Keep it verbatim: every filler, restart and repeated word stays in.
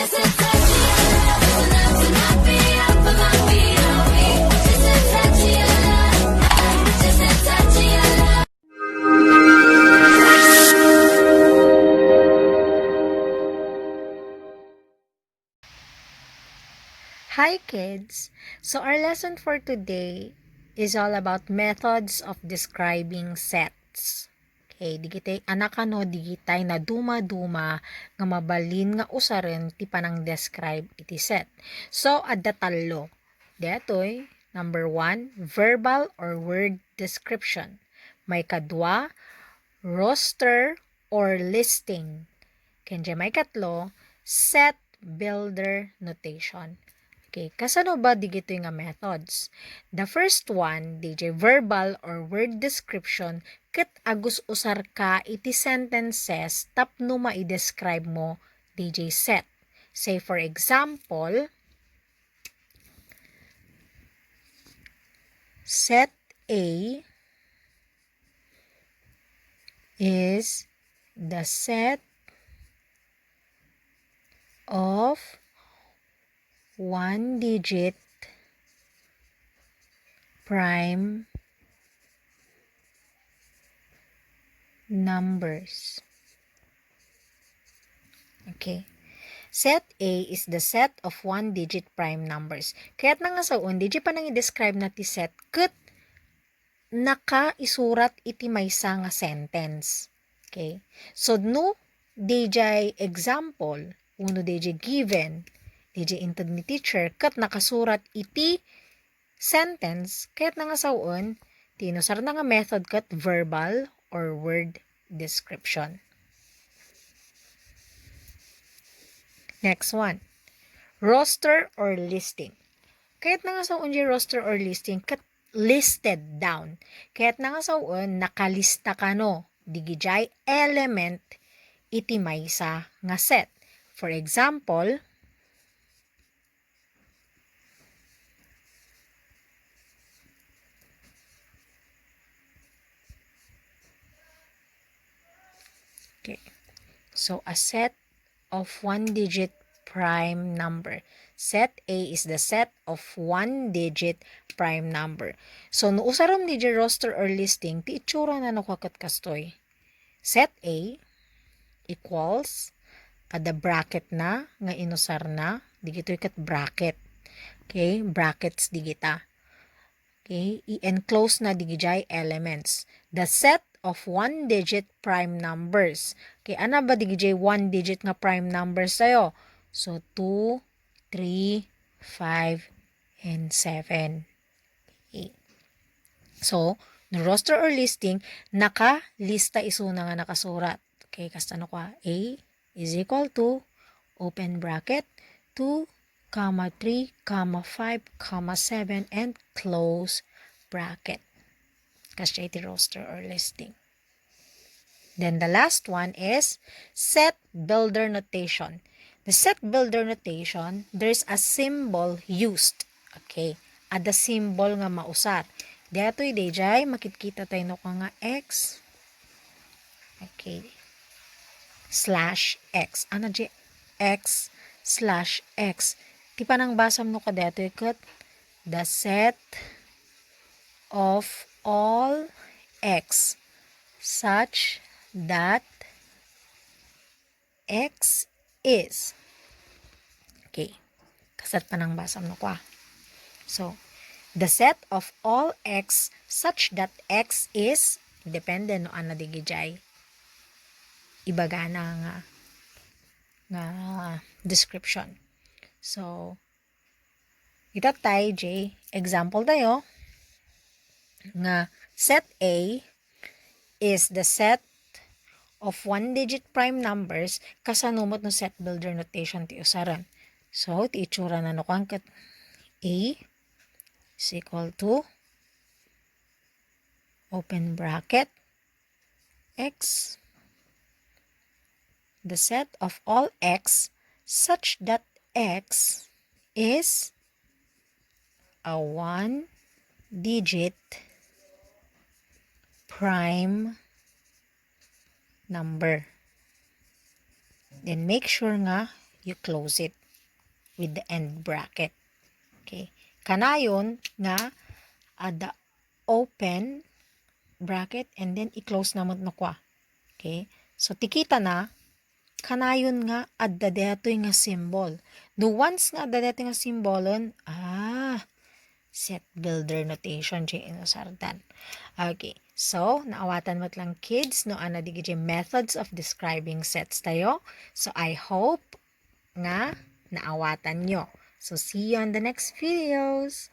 Hi, kids! So our lesson for today is all about methods of describing sets. Okay, digitay, anak, ano, digitay na duma-duma nga mabalin nga usaren ti panang-describe iti set. So, adda tallo. Detoy, number one, verbal or word description. Maikadua, roster or listing. Ken diay maikatlo, set builder notation. Okay, kasano ba digitoy nga methods? The first one, diay verbal or word description, ket agus-usarka iti sentences tapno mai-describe mo diay set. Say, for example, set A is the set of one-digit prime numbers. Okay. Set A is the set of one-digit prime numbers. Kayatna nga sawen, diay panang-i-describe na ti set ket nakaisurat iti maysa nga sentence. Okay? So, no, diay example, wenno diay given, diay inted ni teacher, ket nakasurat iti sentence, kayatna nga sawen, ti inusarna nga method ket verbal or word description. Next one, roster or listing. Kayatna nga sawen diay roster or listing ket listed down. Kayatna nga sawen, nakalista kano digidiay element iti maysa nga set. For example, okay. So, a set of one-digit prime number. Set A is the set of one-digit prime number. So, no usarem diay roster or listing, ti itsurana no ket kastoy. Set A equals, adda bracketna nga inusarna, digitoy ket bracket. Okay, brackets digita. Okay, i-enclose na digidiay elements. The set of one-digit prime numbers. Okay, ano ba digidiay one-digit nga prime numbers tayo? So, two, three, five, and seven. Okay. So, no roster or listing, nakalista isuna nga nakasurat. Okay, kasta no kua, A is equal to, open bracket, two, comma, three, comma, five, comma, seven, and close bracket. Kasdiay ti roster or listing. Then the last one is set builder notation. The set builder notation, there's a symbol used. Okay. Adda symbol nga mausar. Daytoy, daydiay, makitkita tayo no kua nga X. Okay. Slash X. Ano diay X slash X? Ti panangbasam no kua daytoy ket the set of all X such that X is. Okay. Kasto't panangbasam no kua. So, the set of all X such that X is, depende no ania digidiay ibagana nga, nga description. So, ita tay diay example tayo nga set A is the set of one-digit prime numbers, kasano met no set builder notation ti usaren. So, ti itsurana no kua ket A is equal to, open bracket, X, the set of all X such that X is a one-digit prime number. Then make sure nga you close it with the end bracket. Okay. Kanayon nga adda open bracket and then i-close na met no kua. Okay? So, ti kitana, kanayon nga adda daytoy nga symbol. No once nga adda daytoy nga symbolon, ah, set builder notation ti inusardan. Okay. So, naawatan met lang kids no ania dagiti methods of describing sets tayo. So, I hope nga naawatan nyo. So, see you on the next videos.